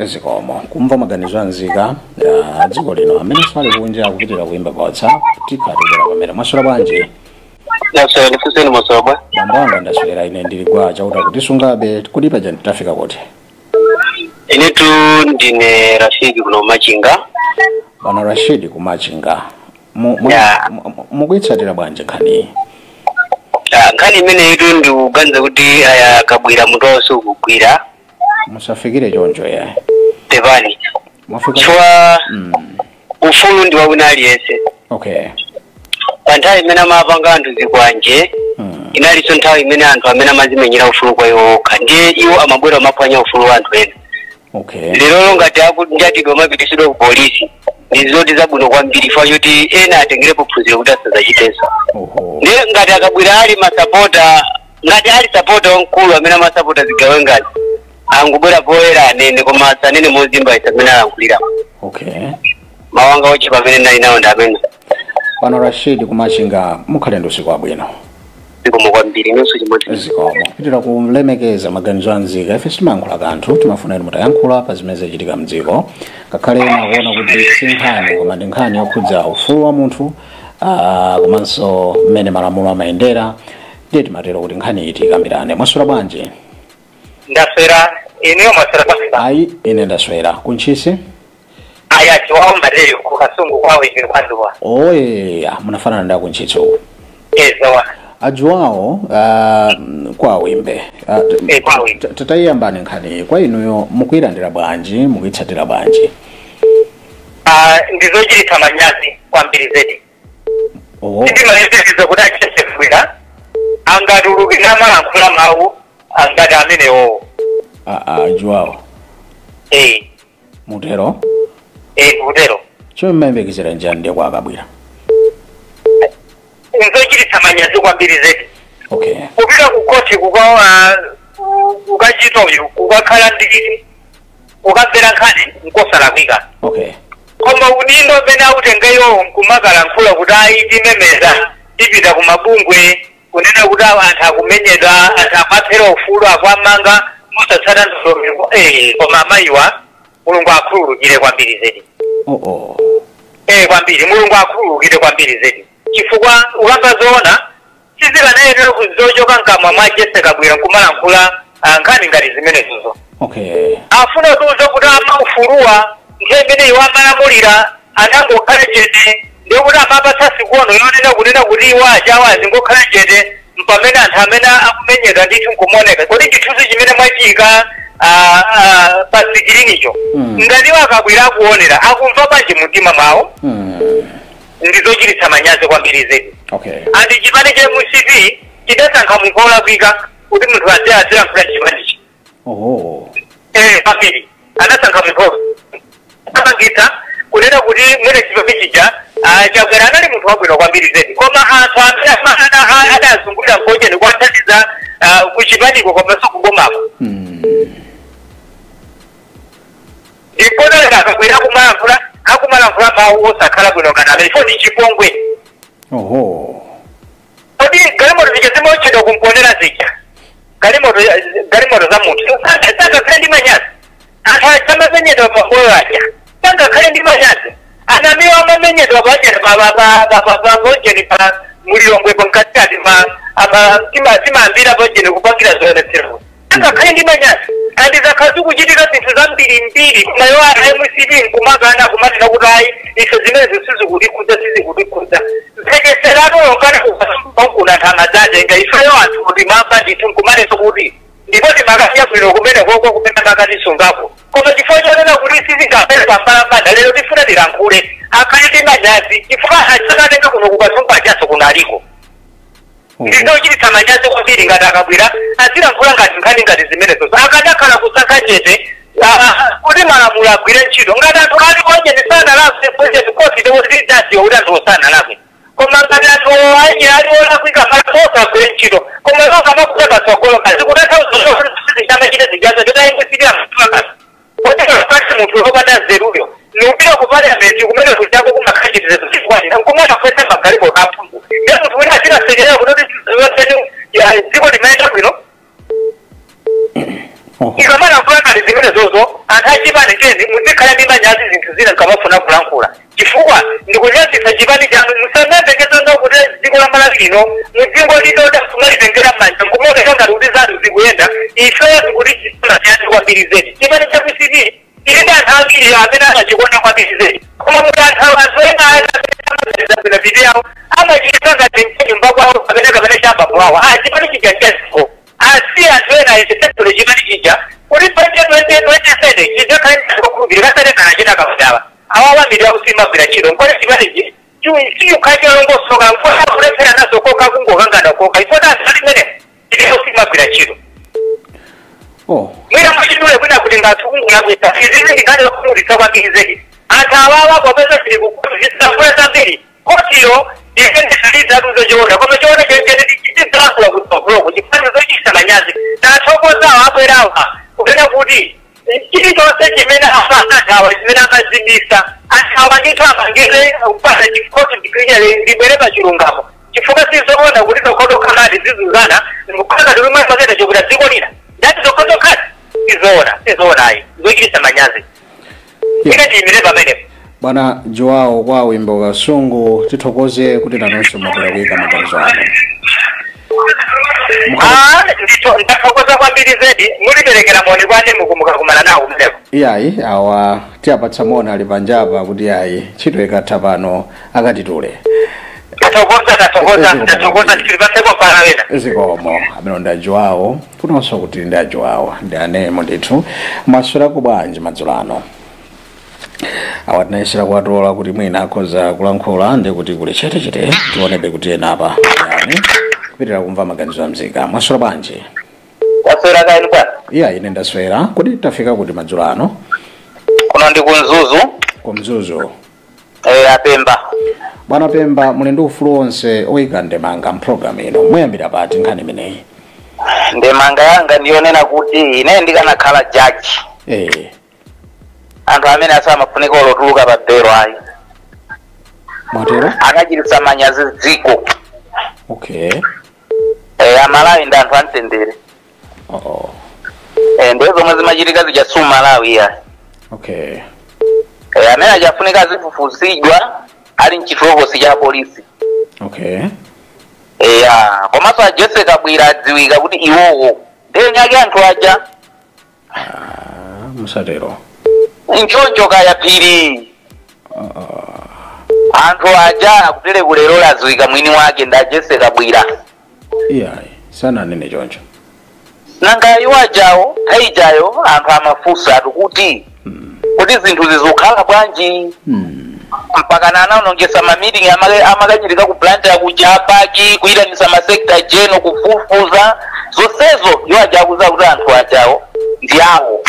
Zikomo. Kumva maganizo anzika dziko lino amene sali kunja akupitira kuimba pa WhatsApp tikatubwera pamene. Mwaswera bwanji? Ndaswera ndifunseni mwaswera bwa. Bambo anga ndaswera ine ndili kwa chauta kuti sungabe kuti paja nditafika kuti. Inetu ndine Rashidi kuno Machinga. Bwana Rashidi kumachinga. Mukuitsatira bwanji nkhani? Nkhani imene itu ndikuganiza kuti aya Kabwira mutu wawo sukugwira. Musafikire choncho ya. Tevani. Mwafika. Chifukwa ufulu ndi wawina aliyense. Okay. Pa nthawi imene amapanga anthu zikwanje inalinso nthawi imene anthu amene amazimenyera ufulu kwa iwo okha ndiye iwo amabwera amaphwanya ufulu wa anthu ena. Okay. Lero ngati akunjatidwa amapitisidwa ku polisi ndi zoti zabwino kwambiri chifukwa choti ena atengerepo phunziro kuti asadzachitenso. Ndiye ngati akabwera ali masapota ngati ali sapota wamkulu amene amasapota zigawengazi angubwera poyera anene koma asanene mozimba isa amene alankhulira. Okay. Mawanga ochepa amene nali nawo ndi amene. Bwana Rashidi kumachinga mukhale ndi usiku wabwino. Zikomo kwambiri nonso chimodzi. Zikomo. Kupitira kulemekeza maganizo anzika ife sitimayankhula kanthu timafuna inu mutayankhula pa zimene zachitika mdziko ngakhale ena akuona kuti si nkhani koma ndi nkhani yokhudza ufulu wa munthu komanso mmene malamulo amayendera ndiye timatero kuti nkhani iyi tikambirane. Mwaswera bwanji? Ndaswera ineyo mwaswera bwanji? Ayi ine ndaswera kuntchisi. Aya chiwawo mbalere ku kasungu kwawo ine kwanduwa. Oye munafanana ndi akuntchisi uku. Ezowa. Ajuwawo kwa wimbe. Tatayiyambani nkhani kwa inuyo mukuyilandira bwanji mukuyitsatira bwanji? Ndizochititsa manyazi kwambiri zedi. Ndimalezeza kuti achesefwira angatulukira amalankhula mawu angati amenewo. Ajuwawo. Mutero? Mutero. Chomwe mmayembekezera njani ndiye kwa Akabwira? Nzochititsa manyazi kwambiri zedi. Okay. Kupita kukoti kukachitoyo kukakhala ndikiti kukamvera nkhani nkosalakwika. Okay. Koma udindo umene autengeyo nkumakalankhula kuti ayi timemeza tipita kumabungwe kunena kuti anthu akumenyedwa anthu amaphera ufulu akwamanga mosatsata ndondomeko. Koma amayiwa Mulungu akhululukire kwambiri zedi. Kwambiri Mulungu akhululukire kwambiri zedi. Chifukwa ukamba zoona sizikanayenera kuzochoka mkamwa mwa Jesse Kabwira nkumalankhula nkhani ngati zimenezozo. Okay. Afuna tuzo kuti amaufuluwa nthawi imene iwo amalamulira anangokhala chete ndiye kuti amapatsa sikono yonena kunena kuti iwo achawo azingokhala chete mpamene anthu amene akumenyedwa ndithu nkumaoneka. Kodi chithunzi chimene mwachiyika pa sikilinicho ngati iwo akabwera akuonera akumva bwanji mumtima mwawo? Ndizochititsa manyazi kwambiri zedi. Okay. Andi chipani cha MCP chidasankha munthu wolakwika kuti munthu azilankhula chipanichi. Kwambiri anasankha munthu apangitsa kunena kuti mwene chipani chija Chakwera anali munthu wabwino kwambiri zedi koma anthu amene adazungulira mkocheni kuwathandiza kuchipaniko komanso kubomako. Ikonolera akabwera akumalankhula mawu osakhala bwino ngati amene foni chipongwe. Kodi galimoto zija zimaotchedwa kumponera zija galimoto za munthu sangakhale ndi manyazi. Anthu asamamenyedwa pamboyo aja sangakhale ndi manyazi. Anamiwa amamenyedwa pajeni pa mulilongwepo mkatikati timayambira pajeni kupangira zionetsero sangakhale ndi manyazi. Andi zakhala zikuchitika zinthu zambirimbiri koma iwo a MCP nkumakana kumanena kuti ayi ife zimenezi sizikutikhudza mphekeserano yongana kukuna anthu amadzatenga ifeyo anthu timamva ndithu nkumanenso kuti ndipo Timakadya bwino kumene koko kumene makatisungako, koma chifukwa chonena kuti sizingapere pambalambanda, lero tifuna tilankhule, akhale ndi manyazi, chifukwa asakatenga kuno kukasunga ajaso kunaliko. Ndizochititsa manyazi kwambiri ngati akabwera azilankhula ngati nkhani ngati zimenezo. Akadakhala kusankha chete kuti malamulo agwire ntchito. Ngati anthu ali onye sanalakwe, president koti ndikuti kuti anthu osanalakwe, koma ngati anthu anye ali olakwika, malamulo agwire ntchito. Koma zonga makuta patsogolo kazi kutanthauza chamachita zijazo nditayingwisirira mtima kasi kotero pati munthu wopanda nzeruyo nupita ku parliament kumene kuchako kumakhachitizezo chikwanira nkumona kwese magalimoto aphungu, ndiye munthu wina achinasekerera kuti dziko limayenda bwino. Ikamana kulankhula zimene zozo, anthu achipani cheni muzikhala ndi manyazi zinthu zina nkamafuna kulankhula, chifukwa ndikunyazitsa chipani chanu. Musamapekesanga kuti dziko la Malawi lino mudzingo linoda kumalitengera m'manja nkumaoneka ngati kuti zathu zikuyenda. Ifeyo zikuti chimanyazi kwambiri zedi. Chipani cha PCP ili ndi anthu ambiri amene amachikonda kwambiri zedi, koma muti anthu ena amazabwino piti yawo amachita ngati mnyumba kwawo kapena kapena chambapo awo. Chipani chija nchaziko asi anthu ena achisetule chipani chija kuti 2027 chizakhale ndikukhulupirira kasane kana chita kakudava awawa miti yakusimagwira ntchito nkone chipanichi chiyukhala chalongosoka nkona kulephera nazo koka kungokangana koka ifota anthu ali mmene chiti yakusimagwira ntchito. Mwina mwachidule kwina kuti ngathu kungulakwisa izi ndinkhani zokhumudwitsa kwambiri zedi. Anthu awawa popeza zili kukoti zambiri, kotiyo ikendesaliza choona, koma choona chene tizilankhula kutsogoloko chifani zochititsa manyazi. Tathokozawo abwerawa kunena kuti chilichonse chimene anthu awa chimene amazibisa, anthu awa ndithu amangire kupasa chikhoti libwere pa chilungamo, chifukwa sizoona kuti zokhotokhangati zizuzana nkukhala ngati lumwe paketa chokuti dziko lina ndati zokhotokhati sizoona, sizoona ayi, zochititsa manyazi. Ine ndiyimire pamenepo. Bwana Joao kwa Wimbo Kasungu, tithokoze kuti nanonso mwabwera kuyika maganizo anu. Ndathokoza kwambiri zedi. Muliperekera moni kwani mukumukakumana nawo kumeneko. Iyayi, awa tiyapatsa moni, ali panjapa kuti ayi ntchito ikatha pano akatitule. Tathokoza, tathokoza, tathokoza, tilipaseko mpaka wena. Zikomo. Amene ndi aJoao kunonso kuti ndi aJoao ndi anemo ndithu. Mwaswerako bwanji madzulo ano? Awa tinayesera kuwatola kuti mwina akhoza kulankhula, ndi kuti kuli chetechete. Tionebe kuti ena apa yani kupitirira kumva maganizo a mzika. Mwaswera bwanji? Waswera kaini bwana? Iya, ine ndaswera. Kuti tafika kuti madzulo ano? Kuno ndi kuMzuzu. KuMzuzu? Eh, apemba. Bwana Pemba, muli ndi ufulu wonse oyika ndemanga mpulogalamu ino. Muyambira pati nkhani imeneyi? Ndemanga yanga ndiyonena kuti ine ndikanakhala jaji, anthu amene asamafunika olotuluka pa belo ayi. Mwatero? Akachititsa manyazi dziko. Eh, Amalawi ndi anthu amtendere. Eh, ndiye zomwe zimachitika zija su Malawi ya. Eh, amene achafunika azifufusidwa ali mchitolokosi cha polisi. Eya, komanso a Jesse Kabwira adziwika kuti iwowo ndiye nyake anthu aja. Ah, musatero. Nchoncho kaya phiri. Anthu aja akutere kulero adziwika mwini wake ndi a Jesse Kabwira. Iyayi, sananene choncho. Nanga iwo ajawo nthawi anthu amafunsa atu kuti kuti zinthu zizikhala bwanji, mpaka nanaonongesa ma meeting amakachitika ku plant ya paki kuyitanisa ma secretary general kufufuza zonsezo. Iwo aja akuza kuti anthu ajawo ndi awo.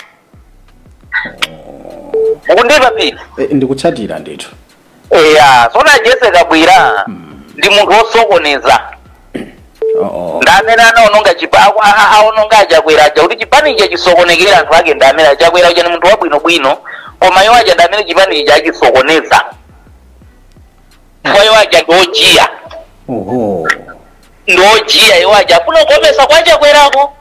Mukundipa pili? E, ndikutsatira ndithu. Eya, sona Jesse Kabwira ndi munthu wosokoneza. Ndi amene anaononga chipa aononga achakwera aja kuti chipani ichi chisokonekera. Anthu ake ndi amene achakwera uja ni munthu wabwinobwino, koma iwo aja ndi amene chipani ichi achisokoneza, chifukwa iwo aja ndi ojiya. Ndi ojiya iwo aja, afuna kukomesa kwa chakwerako.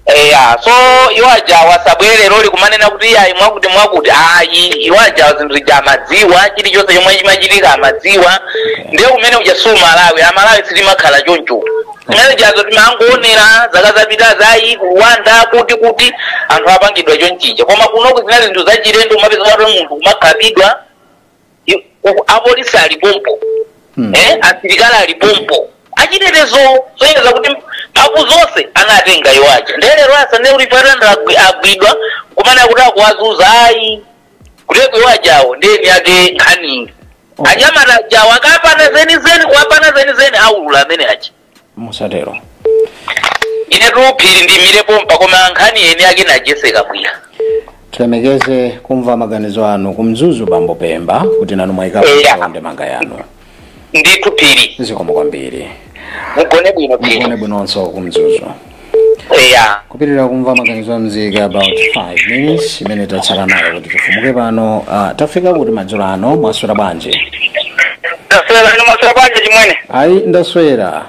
Eya, so iwo aja wasabwere loli kumanena kuti ayi mwakuti mwakuti ayi. Iwo aja zinthu zija amadziwa, chilichonse chomwe chimachitika amadziwa. Ndiye kumene uja su Malawi. Amalawi sitimakhala choncho. Zimene jazo timangoonera zaka zapita zayi ku Rwanda kuti kuti anthu apangidwa chonchija, koma kunoku zinali zinthu zachilendo. Umapeza kuti munthu kumakhapidwa, apolisi alipompo, asilikali alipompo, achitetezo, soyeza kuti Mphamvu zonse anatenga iwaja. Ndelero asane kuti patanda agwidwa kumana kuti akuwazuza ayi. Kuteko iwajawo ndeni yake nkhani. Anyamata jawo akapana zenizeni kuwapana zenizeni aulula amene aja. Musatero. Ine tuphiri ndimirepo mpakoma nkhani eni yake na Jesse Kabwila. Tilemekeze kumva maganizo anu kumzuzu bambo Pemba kuti nanu mwayikapo ndemanga yanu. Ndithu phiri. Zikomo kwambiri. Mugone bwino phiri. Mugone bwinonso kumzuzu. Kupitirira kumva maganizo a mzika about 5 minutes imene tatsala nayo kuti tifumuke pano. Tafika kuti madzulo ano mwaswera bwanji? Ndaswera ino mwaswera bwanji chimwene? Ayi ndaswera.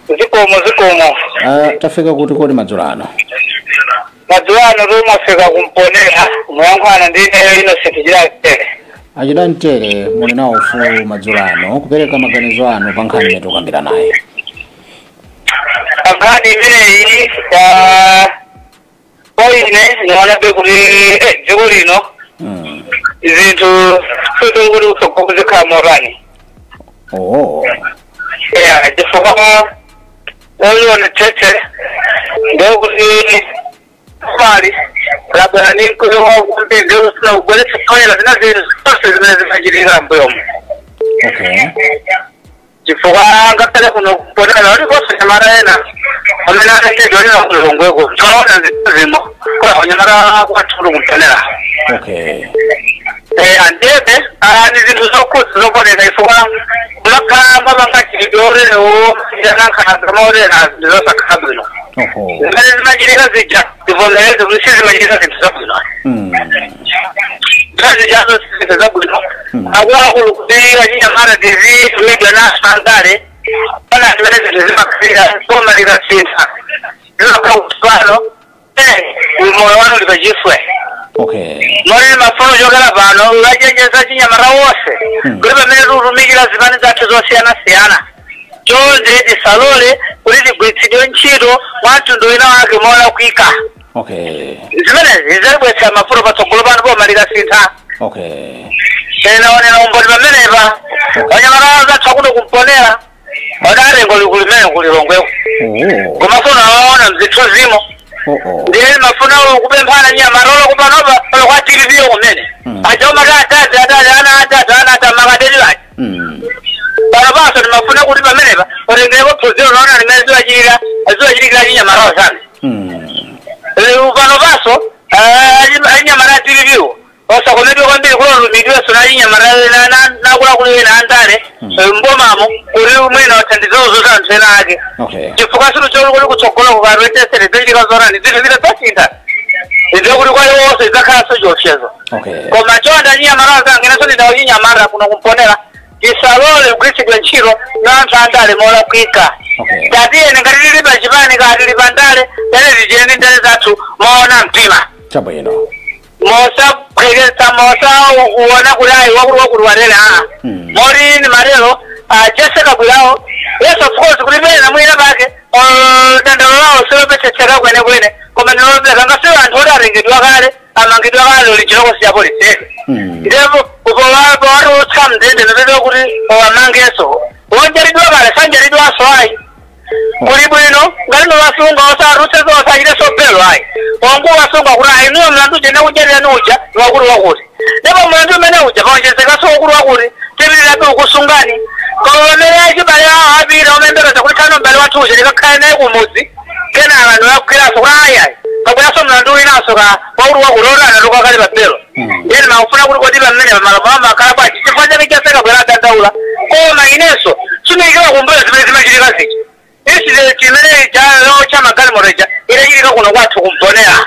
Zikomo zikomo. Tafika kuti kodi madzulo ano? Madzulo ano tumafika kumponera muyankhwana ndi Innocent Chidamtere. Achidamtere muli nawo ufulu madzulo ano kupereka maganizo anu pa nkhani imene tikukambira naye. Nkhani imeneyi kwa ine ndionabe kuti dziko lino zinthu sizikuti kutsogolo zikhala motani. Chifukwa olionetsetse ndekuti mali labda nikumbiri kubweretsa toyela zina zinthu zonse zimene zimachitika mbuyomo. Chifukwa ngakhale kuno kuponera ulikonse nyamata ena amene atachedwa lina kulilongweko tikaona zinthu zimo kula nyamata kwathu kumponera. Andebe ni zinthu zokhudza zoponera chifukwa kumakhala mapangachidwe oterewo anankhanza maotera zinthu zosakhala bwino. Zimene zimachitika zija tivomereze kuti sizimachitika zinthu zabwino. Zijazo zinthu zabwino. Akuluakulu kuti achinyamata tizitumidwa nasangale pana zimene zinthu zimakhalira koma likasintha zimakhala kutsopano moyo wanu uli pachiswe. Mori mafuno chokera pano ukachenjeza chinyamata wonse kuti pamene tikutumikira zipani zathu zosiyanasiyana chonde tisalole kuti tigwiritsidwe ntchito mwa mtundu wina wake molakwika. Zimenezi zizabweretsa mafuno patsogolo pano boma likasintha. Tinaonera umboni pamenepa anyamata zathu akuno kumponera adatenga limene kulilongweko komafuna awaona mzithu zimo. Ndiye mafuna kupemphana nyamata kupanopa kwa TV kumene aja atati ana atati ana atamakadeli aja pano paso timafuna kuti pamenepa otengeko phunziro naona limene ziwachitikira chinyamatawo zanu. Pano paso achinyamata TV osakomedwe kwambiri kulolumidweso nachinyamata nakuluakulu ena andale mbomamo kuti mwina othandizewo anthu ena ake. Chifukwa sinu choti kutsogolo kukarwetesere zichitika zorani zinthu zita zasintha ndikuti kwa iwonso idzakhalanso chiopsezo. Koma chonde achinyamata zange inenso ndinawo chinyamata kuno kumponera tisalole kugwiritsidwa ntchito na anthu andale molakwika. Tatiyeni ngati tili pa chipani kaya tili pa ndale tiyeni tichiyeni ndale zathu moona mtima. Chabwino. Mosaphweketsa mosauona kuti ayi wakuti wakuti watere aa. Moti ni matero Jesse Kabwilawo yes of course kuti pena mwina pake dandaulo lawo silopetsetseka kwenekwene koma ndilopeka ngasiwo anthu oti atengedwa kale amangidwa kale uli chilokosi cha polisi. Ndipo powatulutsa mndende napetwa kuti owamangenso wonjalidwa kale sanjalidwanso ayi. Kuli bwino ngati nowasunga osarutse osachiteso belo ayi. Ongu wasunga kuti ayi niyo mlandu jene kudyalira nuja wakuti wakuti. Ndipo mlandu umene uja paonjezekaso wakuti wakuti tipitirabe ukusungani. Koma pamene achibale awo apita omemberekeza kuti khano m'bale wathu uja tikakhale naye kumudzi kenaka anthu akugwiranso kuti ayi ayi pabweranso mlandu winanso ka wakuti wakuti otana tukakale pa belo. Iyeni makufuna kuti kodi pamene pamalamulo amakhala bwanji chifukwa chake Jesse Kabwila adandaula. Koma inenso sindiyikira kumbuyo zimene zimachitika zija. Incident imene cha magalimoto ija idachitika kuno kwathu kumponera.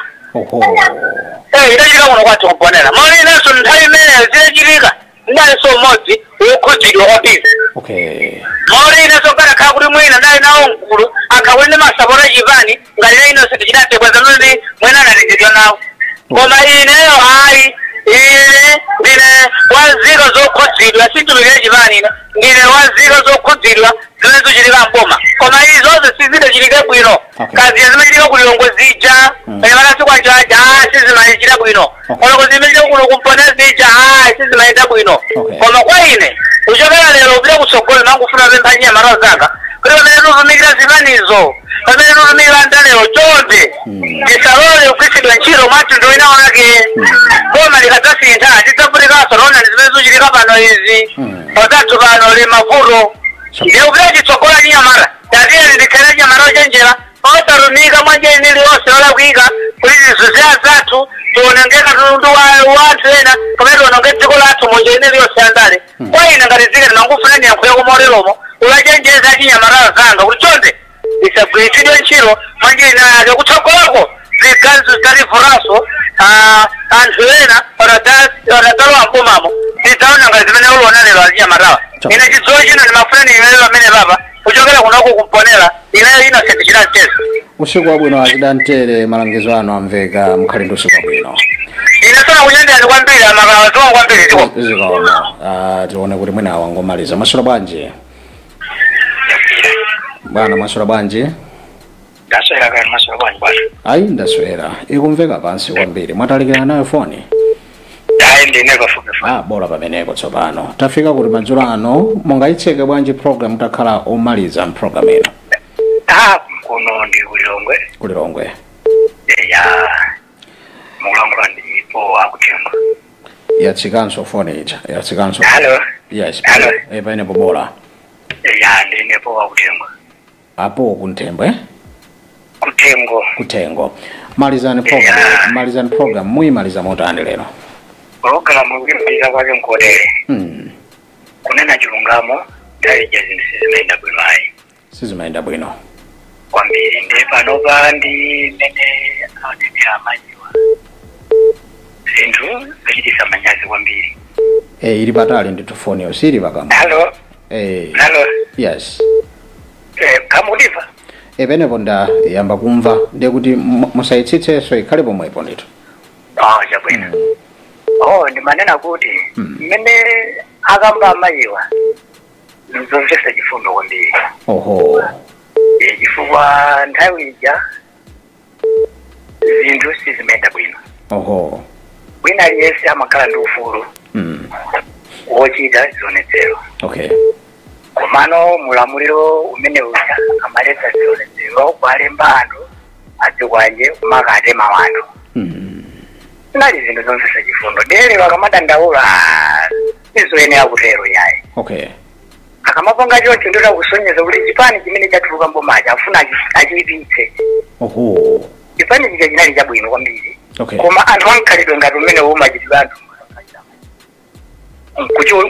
Idachitika kuno kwathu kumponera. Moti inenso nthawi imeneyo zidachitika ndalinso mmodzi wokhudzidwa kwambiri. Moti inenso nkanakhala kuti mwina ndali nawo mgulu akhakuti ndimasapota chipani ngati ine Innocent Chidamtere zamene mwina anatengedwa nawo. Koma ineyo ayi ine ndine wanzika zokhudzidwa sintumikire chipani ine ndine wanzika zokhudzidwa zimene zikuchitika mboma. Koma izonse sizidachitike bwino. Kaziya zimachitika kulilongwe zija anyamata sikwachaja sizimachita bwino. Koma zimachitika kuno kumponera zija sizimayenda bwino. Koma kwa ine kuchokera lero kupita kutsogolo mangufuna pempha anyamata zanga kuti pamene tikutumikira zipanizo Pamene tutumika ndalero chonde tisalole kugwiritsidwa ntchito mwa mtundu wina wake. Boma likadzasintha tidzavutikanso. Taona ndi zimene zikuchitika pano izi, pazathu pano li mavuto. Ndikupita chitsogola chinyamata, tatiyeni tikhale chinyamata ochenjera, osatumika mwa njira iliyonse yolakwika kuti tizuze zathu, tionongeke katundu wa anthu ena, pamene tiononge dziko lathu munjira iliyonse yandale. Kwa ine ngati zike ndimangufuna ndiyankhule kumoteromo, ulachenjeza chinyamata zanga kuti chonde isagwiritsidwe ntchito mwa njira ina yake. Kutsogoloko ziganizo zitativutanso, anthu ena atadzalowa mbomamo tidzaona ngati zimene uliona lero achinyamatawa. Ine chidzulo chino ndimafuna ndiyimelero amene papa kuchokera kunoku kumponera ineyo Innocent Chidantere. Usiku wabwino, Achidantere, malangizo anu amveka, mukhale ndi usiku wabwino. Ine sona kunyenderani kwambiri, amakala zikomo kwambiri, zikomo. Zikomo. Tione kuti mwina wangomaliza. Mwaswera bwanji bwana? Mwaswera bwanji? Ndaswera kani, maswera bwanji bwana? Ayi, ndaswera. Ikumveka pansi kwambiri, mwatalikira nayo foni? Ayi, ndine pafupi. Ah, bola pamenepo. Tsopano tafika kuti madzulo ano mungayitseke bwanji program takhala omaliza mpulogalamu ino? Ah, kuno ndi kuLilongwe. KuLilongwe. Ya, mukulankhula ndipo akutengo. Yatsikanso foni ija, yatsikanso. Hello? Yes. Hello? Eh, pamenepo bola. Ya, ndinepo akutengo. Apo kunthembwe, eh? Kutengo. Kutengo. Malizani program. Malizani program, muyimaliza motani lero? Pologalamu kuimaliza kwake nkotere, kunena chilungamo, nthawi ija zinthu sizimayenda bwino ayi. Sizimayenda bwino. Kwambiri. Ndi panopa ndi mmene anenera amayiwa, zinthu zachitisa manyazi kwambiri. Eh, ili patali ndithu foniyo, sili pakamwa. Hello? Eh. Hello? Yes. Eh, kamukutimva? E, penepo ndayamba kumva, ndiye kuti musayitsitsenso, ikhale pomwepo ndithu. Ah, chabwino. Oh, ndimanena kuti mmene akamba amayiwa nzomvetsa chifundo kwambiri. Eh, chifukwa nthawi ija zinthu sizimayenda bwino. Wina aliyense amakhala ndi ufulu wochita zionetsero. Komano mulamuliro umene uja amaletsa zionetsero, kualemba anthu adzikwanje kumakatema wanthu. Nali zinthu zomvetsa chifundo. Lero akamadandaula, sizoyenera kutero yayi. Akamapanga choncho ndota kusonyeza kuti chipani chimene chatuluka mbomachi afuna achiyipitse. Chipani chija chinali chabwino kwambiri. Koma anthu ankhalidwe ngati umene umachitidwa anthu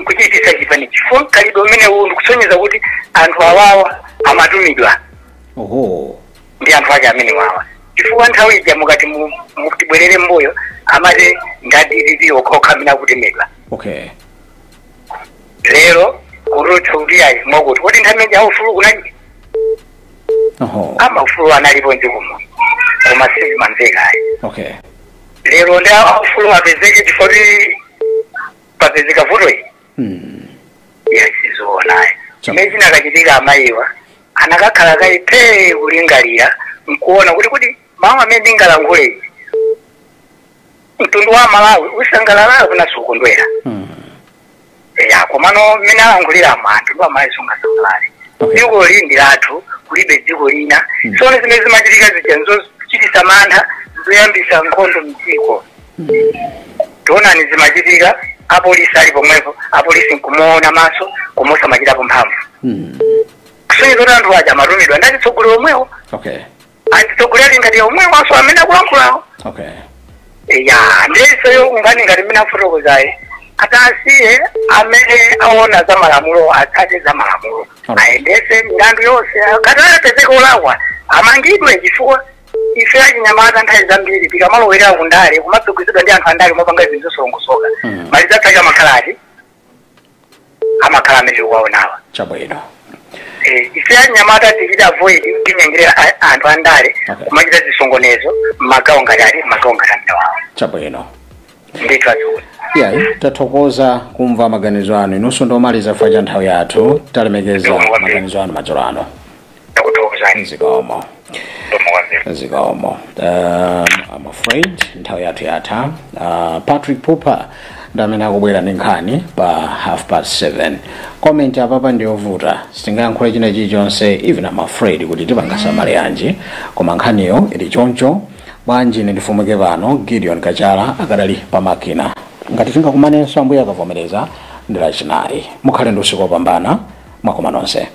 nkuchiyipitsa chipani, chifukwa mkhalidwe umene uwu ndikusonyeza kuti anthu awawa amatumidwa ndi anthu ake amene wawa, chifukwa nthawi ija mukati mutibwerere mbuyo amati ngati DPP okhaokha amene akutemedwa. Lero kutotha kuti ayi mwakuti kuti nthawi imene aufulu kunali amaufulu analipo mdzikomo, koma sizimamveka ayi. Lero ndi aufulu apezeke chifukwa kuti papezeka vuto iyi? Yasizoona ayi. Chimene chinakachitika, amayiwa anakakhala kayiphee kulingalira nkuona kuti mawu amene ndingalankhule izi mtundu wa Malawi usangalala kuna sukondwera. Ya, komano mmene alankhuliramo, anthu ndi Amalawi sungasangalale. Dziko lili ndi lathu, kulibe dziko lina. Tsono zimene zimachitika zija nzochitisa mantha, zoyambisa nkhondo mdziko. Tionani zimachitika, apolisi ali pomwepo, apolisi nkumuona maso koma osamachitapo mphamvu, kusonyeza kuti anthu aja amatumidwa ndi atsogoleri omwewo. Atsogoleri ngati omwewo aso amene akulankhulawo. Ya, ndisoyo ngani ngati mmene afotokozayi, atasiye amene aona za malamulo atsate za malamulo, ayendese milandu yonse, ngati apezeka olakwa amangidwe, chifukwa ife achinyamata nthawi zambiri tikamalowera kundale kumadzogozedwa ndi anthu andale kumapanga zinthu zosolongosoka. Maliza tsake amakhala ati amakhala amene tikuwaonawa. Chabwino. Eh, ife achinyamata tichita avoid tinyengerera anthu andale kumachita zisongonezo mmagawo ngati ati mmagawo ngati amene wawo. Chabwino. Ndithu aziwona. Iyayi, tathokoza kumva maganizo anu. Inunso ndomaliza chifukwa cha nthawi yathu. Talemekeza Zikomo kwambiri. maganizo anu madzulo ano. Ndakuthokozani. Zikomo. Zikomo kwambiri. Zikomo. I'm afraid nthawi yathu yatha. Patrick Pupa Ndi amene akubwera ndi nkhani pa 7:30. Comment apapa ndiyovuta, sitingayankhule china chilichonse. Even I'm afraid kuti tipangasamale yanji, koma nkhaniyo ili choncho. Bwanji ine ndifumuke pano, Gideon Kachala akadali pamakina. Ngati tingakumanenso, Ambuye akavomereza, ndi Lachinayi. Mukhale ndi usiku wopambana. Mwakoma nonse.